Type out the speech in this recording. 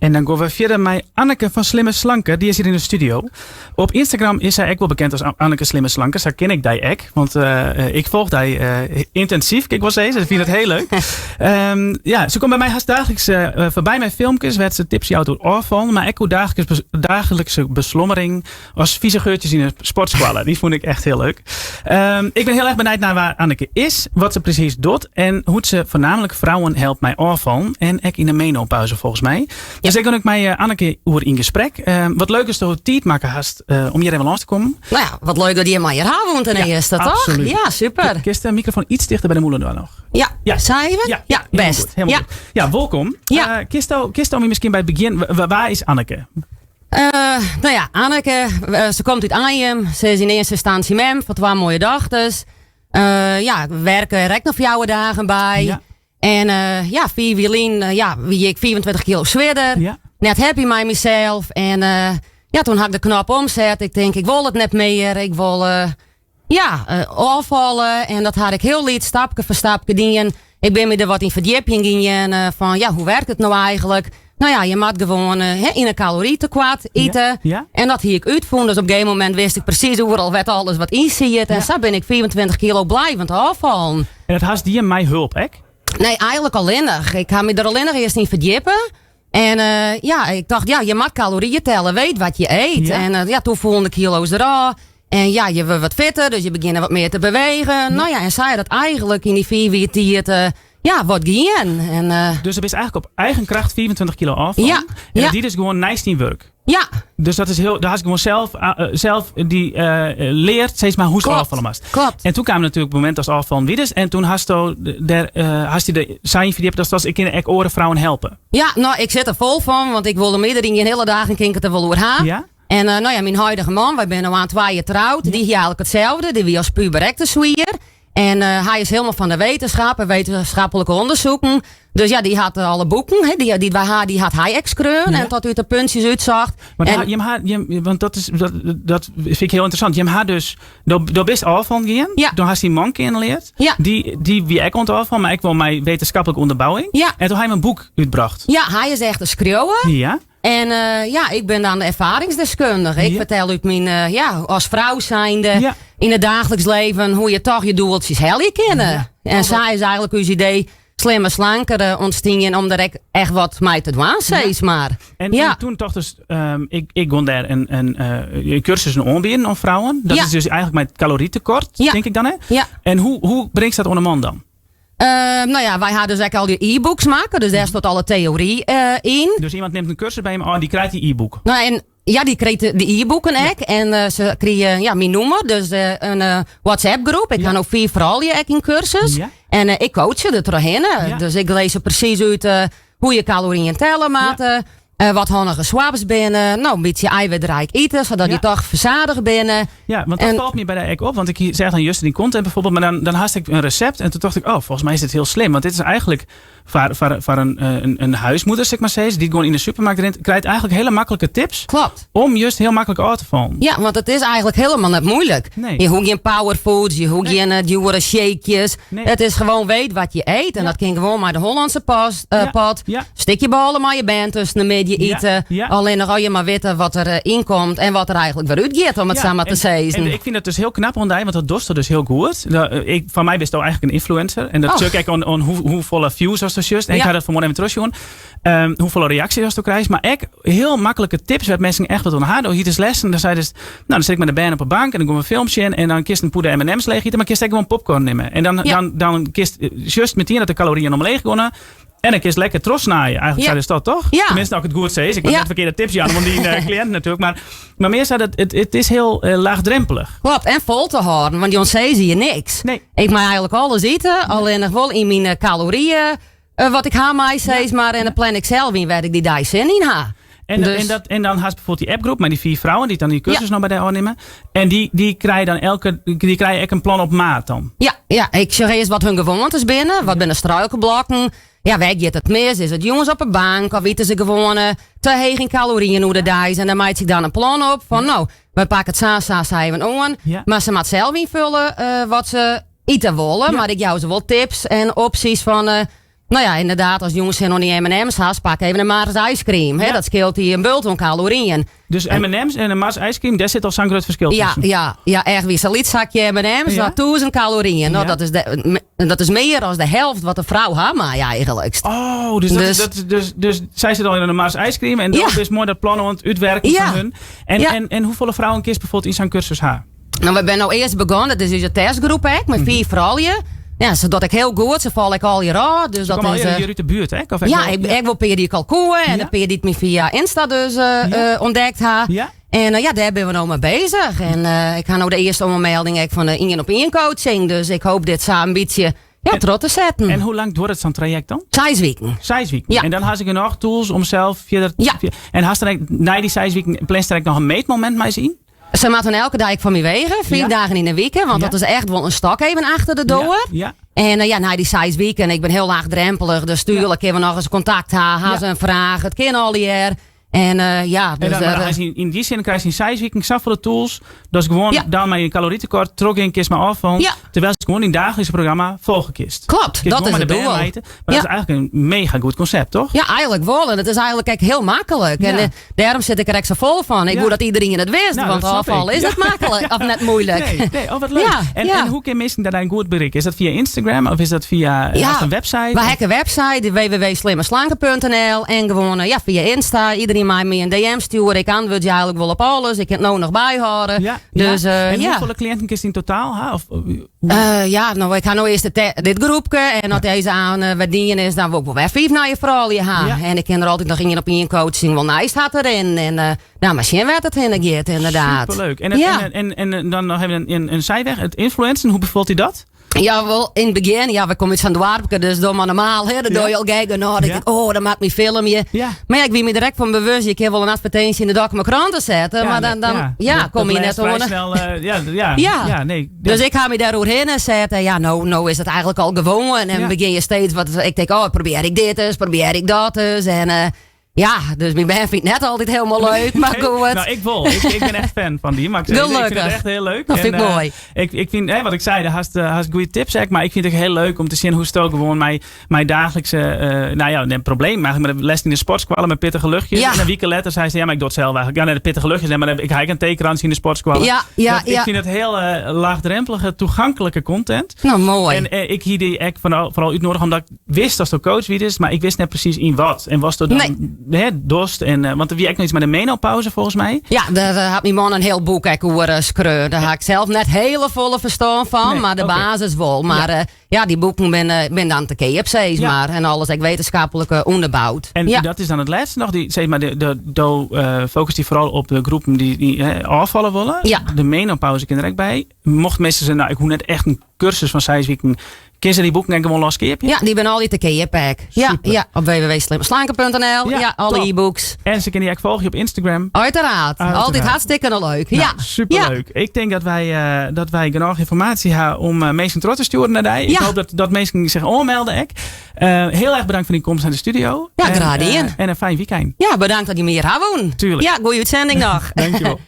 En dan gean we fierder mei Anneke fan Slimme Slanke. Dy is hjir yn de studio. Op Instagram is sy ek wol bekend as Anneke Slimme Slanke. Sa ken ik dy ek. Want eh, ik folch dy eh, yntinsyf, kin ik wol sizze. Ik fyn it hiel leuk. Ja, se komt by my hast daagliks eh, foarby mei filmkes wêr't se tips jout oer ôffallen, mar ek oer daaglikse beslommering as fize geurtjes yn de sportskoalle. Dy fûn ik echt hiel leuk. Ik bin hiel erch benijd nei wa Anneke is, wat se presys docht en hoe't se foarnaamlik frouwen helpt mei ôffallen en ek yn de menopauze folgens my. Dus dêr gean ik mei Anneke oer yn gesprek. Wat leuk datsto tiid makke hast om hjir even lâns te kommen. Nou ja, wat leuk dat jim my hjir hawwe want ten earste, toch? Absoluut. Ja, super. Kinst de microfoon iets tichter by de mûle dwaan noch? Ja, Ja. Sa even? Ja, Ja, helemaal best. goed, helemaal Ja. goed. Ja, wolkom. Ja. Kinsto my miskien by it begjin, wa is Anneke? Nou ja, Anneke, se komt út Anjum. Se is yn earste ynstânsje mem fan twa moaie dochters. Ja, werke der ek noch 4 dagen by. Ja. En ja, 5 jier lyn ja, wie ik 25 kilo swierder. Ja. Net happy mei mysels. En ja, toen ha ik de knop omset. Ik tink, ik wol it net mear. Ik wol ja, ôffalle. En dat ha ik hiel lyts stapke foar stapke dien. Ik bin my der wat yn ferdjipjen gien fan, ja, hoe werkt it no eigentlik? Nou ja, je moat gewoan yn in kalorietekoart ite. Ja. En dat hie ik útfûn. Dus op in gegeven momint wist ik presys oeral wêr't alles wat yn siet. En Ja. sa bin ik 25 kilo blijvend ôffallen. En dat hast dien mei help ek? Nee, eigentlik allinnich. Ik ha my der allinnich earst yn ferdjippe. En ja, ik tocht, ja, je moat kalorieën telle, weet wat je eet. Ja. En ja, toen foelen de kilo's derôf. En ja, je wurdt wat fitter, dus je begjinne wat mear te bewegen. Nou ja, en sa is dat eigentlik yn dy 5 jier tiid ja, wat gien. En Dus do bist eigentlik op eigen kracht 25 kilo ôffallen. Ja, En ja. dat die dus gewoan neist dyn wurk. Ja. Dus dat is hiel, dêr hast gewoan sels dy leard, sis mar, hoe'tst ôffalle moatst. Klopt. En toen kaam natuerlik it momint datst ôffallen wiest. En toen hasto dêr, hast dy der sa yn ferdjippe datst tochtst, ik kin ek oare frouwen helpe. Ja, no, ik sit der fol fan, want ik wol der meardere yn gjin hiele dagen kin ik it der wol oer ha. Ja. En no ja, myn huidige man, wy binne no oan 2 jier troud, dy hie eigentlik itselde. Dy wie as puber ek te swier. En hy is hielendal fan de wetenschap en wetenschappelijke onderzoeken. Dus ja, dy hat alle boeken, hè, dy't wy ha, dy hat hy ek skreaun en tot út de puntsjes útsocht. Maar En jim ha, jim, want dat is, dat, dat fyn ik hiel ynteressant. Jim ha dus, do, do bist ôffallen gien. Ja. Do hast dyn man kennen leard. Ja. Dy wie ek oan it ôffallen, mar ek wol mei wetenschappelijke ûnderbouwing. Ja. En toen ha jim in boek útbrocht. Ja, hy is echt in skriuwer. Ja. En ja, ik bin dan de erfaringsdeskundige. Ik Ja. fertel út myn, ja, as frou zijnde Ja. yn it daagliks leven hoe je toch je doeltsjes helje kinne. Ja. En sa is eigentlik ús idee Slimmer Slanker ûntstien om der ek echt wat mei te dwaan, sis mar. En Ja. toen tocht ik gean dêr in kursus oanbieden oan frouwen. Dat Ja. is dus eigentlik mei it kalorietekort, Ja. tink ik dan, hè? Ja. En hoe bringst dat oan de man dan? Nou ja, wy ha dus ek al dy e-books makke, dus dêr stiet alle teory yn. Dus iemand nimt in kursus by jim ôf en dy krijt dy e-book? Nou, en ja, dy krijt de e-boeken ek. En se krije, ja, myn nûmer, dus in WhatsApp groep. Ik ha no 5 froulju ek yn kursus. Ja. En ik coach se der trochhinne. Ja. Dus ik lis se presys út hoe je kalorieën telle moatte. Wat hannige swaps binne. Nou, in bytsje eiwitrijk ite, sadat Ja. je toch verzadigd binne. Ja, want dat En falt my by dy ek op. Want ik seach dan juster dyn content bijvoorbeeld, mar dan hast ik in resept. En toen tocht ik, oh, folgens my is dit hiel slim. Want dit is eigentlik foar in huismoeder, sis mar sizze, dy't gewoan yn de supermerk rint, krijt eigentlik hiele maklike tips. Klopt. Om just hiel maklik ôf te fallen. Ja, want it is eigentlik hielendal net muoilik. Nee. Je hoege gjin powerfoods, je hoege Nee. gjin djoere shakejes. Nee. It is gewoan weet wat je eet. En Ja. dat kin gewoan mei de Hollandse Ja. pot. Ja. Stikje bôle mei je bern tusken de middei Ja. ite. Ja. Allinnich as je mar witte wat der ynkomt en wat der eigentlik wer útgiet, om it Ja, sa mar te sizzen. En ik fyn dat dus hiel knap oan dy, want dat dochsto dus hiel goed. Foar my bisto eigentlik in influencer. En dat Oh. sjoch ik ek oan hoefolle views asto sjochst. En ik Ja. ha dat fan 'e moarn even terugsjoen. Hoefolle reaksjes asto krijst. Mar ek hiel maklike tips wêr't minsken echt wat oan ha. Do hiest lessen, dan seidest, nou, dan sit ik mei de bern op 'e bank en dan gean we in film sjen. En dan kinst in pûde M&M's leech ite, mar kinst ek gewoan popcorn nimme. En Ja. dan kinst just metien dat de kalorieën omleech geane. En dan kinst lekker trochsnije. Eigentlik Ja. seidest dat toch? Ja. Teminsten, as ik it goed sis. Ik wol Ja. net ferkearde tips jaan oan dyn kliïnten natuerlik. Mar mear sa dat it is hiel laagdrompelich. Klopt, en fol te hâlden, want jong sizze je niks. Nee. Ik mei eigentlik alles ite, allinnich wol yn myn kalorieën wat ik ha mei, sis mar. En dan plan ik sels yn wêr't ik dy dei sin yn ha. En Dus en dan hast bijvoorbeeld dy appgroep mei dy 5 frouwen dy't dan dy kursus Ja. no by dy ôfnimme. En dy krije dan elke, dy krije ek in plan op maat dan. Ja, ja, ik sjoch earst wat hun gewoantes binne, wat binne de struikelblokken. Ja, wêr giet it mis? Is it jûns op 'e bank of ite se gewoan te heech yn kalorieën oer de deis? En dan meitsje ik dan in plan op fan no, we pakke it sa, sa, sa even oan. Ja. Mar se moat sels ynfolje wat se ite wolle. Ja. Mar ik jou se wol tips en opsjes fan. Nou ja, inderdaad, as jûns sin oan dy M&M's hast, pak even in Mars ice cream. Hè? Dat skeelt dy in bult oan kaloryen. Dus M&M's en in Mars ice cream, dêr sit al sa'n grut ferskil tusken? Ja, ja, echt wie. Sa'n lyts sakje M&M's, ja. 1000 kaloryen. Nou, dat is mear as de helte wat de frou ha mei eigentlik. Oh, dus, dat, dus, dat, dus, dus sy sit al yn in Mars ice cream en dan is moai dat plan oan it útwerken fan hun. En hoefolle frouwen kinst bijvoorbeeld yn sa'n kursus ha? Nou, we binne no earst begûn, dat is ús testgroep ek, mei 5 froulju. Ja, se docht ek hiel goed, se falle ek allegear ôf. Dus dat is, hjir út de buert ek? Of ja, ik, ek wol pear dy't ik al koe en in pear dy't my fia Insta dus ûntdekt ha. En ja, dêr binne we no mei beuzich. En ik ha no de earste oanmelding ek fan de ien op ien coaching. Dus ik hoop dit sa in bytsje ja, troch te setten. En hoe lang duorret sa'n trajekt dan? 6 wiken. 6 wiken. Ja. En dan ha se genôch tools om sels fierder. Ja. En hast der ek, nei dy 6 wiken, planst der ek noch in meetmomint mei se yn? Se moatte elke dei foar my wege, 5 dagen yn de wike, want dat is echt wol in stok even achter de doar. En ja, nei dy 6 wiken, ik bin hiel laachdrompelich, dus tuerlik kinne we noch ris kontakt ha, ha se in fraach, it kin allegear. En ja, dus en dan, maar yn dy sin krijst yn 6 wiken safolle tools, dat is gewoan dan mei in kalorietekort trochgean kinst mei ôffallen, terwyl se gewoan dyn daaglikse programma folgje kinst. Klopt, Kinst dat gewoan is mei de it bern doel. meite. Mar dat is eigentlik in mega goed konsept, toch? Ja, eigentlik wol. En it is eigentlik ek hiel maklik. En dêrom sit ik der ek sa fol fan. Ik woe dat iderien it wist, Nou, want dat snap ôffalle ik. is net maklik of net muoilik. Nee, nee, oh, wat leuk. En hoe kin minsken dêr goed berikke? Is dat fia Instagram of is dat fia Ja, in website? We hawwe in website, www.slimmeslanke.nl en gewoan ja, fia Insta. Iderien mei my in DM stjoere. Ik antwurdzje eigentlik wol op alles. Ik kin it no noch byhâlde. Dus, En hoefolle kliïnten kinst yn totaal ha? Of, hoe? Ja, no, ik ha no earst dit groepke. En as dizze oan wer dien is, dan wol ik wol wer 5 nije froulju ha. En ik kin der altyd noch ien op ien coaching wol neist hat deryn. En nou, mar sjen wêr't it hinne giet, inderdaad. Superleuk. En dan noch even in zijweg. It influencen, hoe befalt dy dat? Ja, wol, yn it begjin, ja, we komme út sa'n doarpke, dus doch mar normaal, hè, dat doch je al gek genôch. Ik tink, oh, dan moat ik my filmje. Mar ja, ik wie my der ek fan bewust, je kinne wol in advertinsje yn de Dokkumer Krante sette, mar dan, ja, kom Dat je net lêst frij oan. snel, ja, ja, ja, nee. Dus ik ha my dêr oerhinne set en ja, no is it eigentlik al gewoan en begjin je steeds wat, ik tink, oh, probearje ik dit ris, probearje ik dat ris en ja, dus myn bern fynt it net altyd hielendal leuk, mar goed. Nou, ik wol. Ik bin echt fan fan dy. Mar ik ik fyn it echt hiel leuk. Dat fyn ik En, moai. Ik fyn, hè, wat ik sei, hast goede tips ek, mar ik fyn it ek hiel leuk om te sjen hoe'tsto gewoan mei daaglikse, nou ja, in probleem, mar de les yn de sportskoalle mei pittige luchtjes. En in wike letter sei se, ja, mar ik doch it sels eigentlik. Ja, nee, de pittige luchtjes, nee, mar ik ha ek in teekrantsje yn de sportskoalle. Ik fyn it hiel laagdrompelige, toegankelijke content. Nou, moai. En ik hie dy ek foaral útnoadige omdat ik wist datsto coach wiest, mar ik wist net presys yn wat. En watsto dan Nee. hè, dochst. En, want der wie ek noch iets mei de menopauze volgens my. Ja, dêr hat myn man in hiel boek ek oer skreaun. Dêr ha ik sels net hiele folle ferstân fan, Nee, mar de basis wol. Mar ja, dy boeken binne dan te keap, sis mar. En alles ek wittenskiplik ûnderboud. En dat is dan it lêste noch. Dy, sis mar, de, do fokust dy foaral op de groepen dy't hè, ôffalle wolle. De menopauze kin der ek by. Mocht minsken sizze, nou, ik hoech net echt in kursus fan 6 wiken. Kinne se dy boeken ek gewoan los keapje? Ja, dy binne allegear te keap ek. Ja, Super. ja, op www.slimmeslanke.nl. Ja, Ja, alle top. e-books. En se kinne dy ek folgje op Instagram. Uiteraard. Uiteraard. Altyd hartstikke leuk. Nou, superleuk. Ik tink dat wy genôch ynformaasje ha om minsken troch te stjoeren nei dy. Ik hoopje dat minsken sich oanmelde ek. Hiel erch bedankt foar dyn komst nei de studio. Ja, En graach dien. in fijn weekend. Ja, bedankt dat je my hjir ha woenen. Tuurlijk. Ja, goede útsending noch. Dankjewol.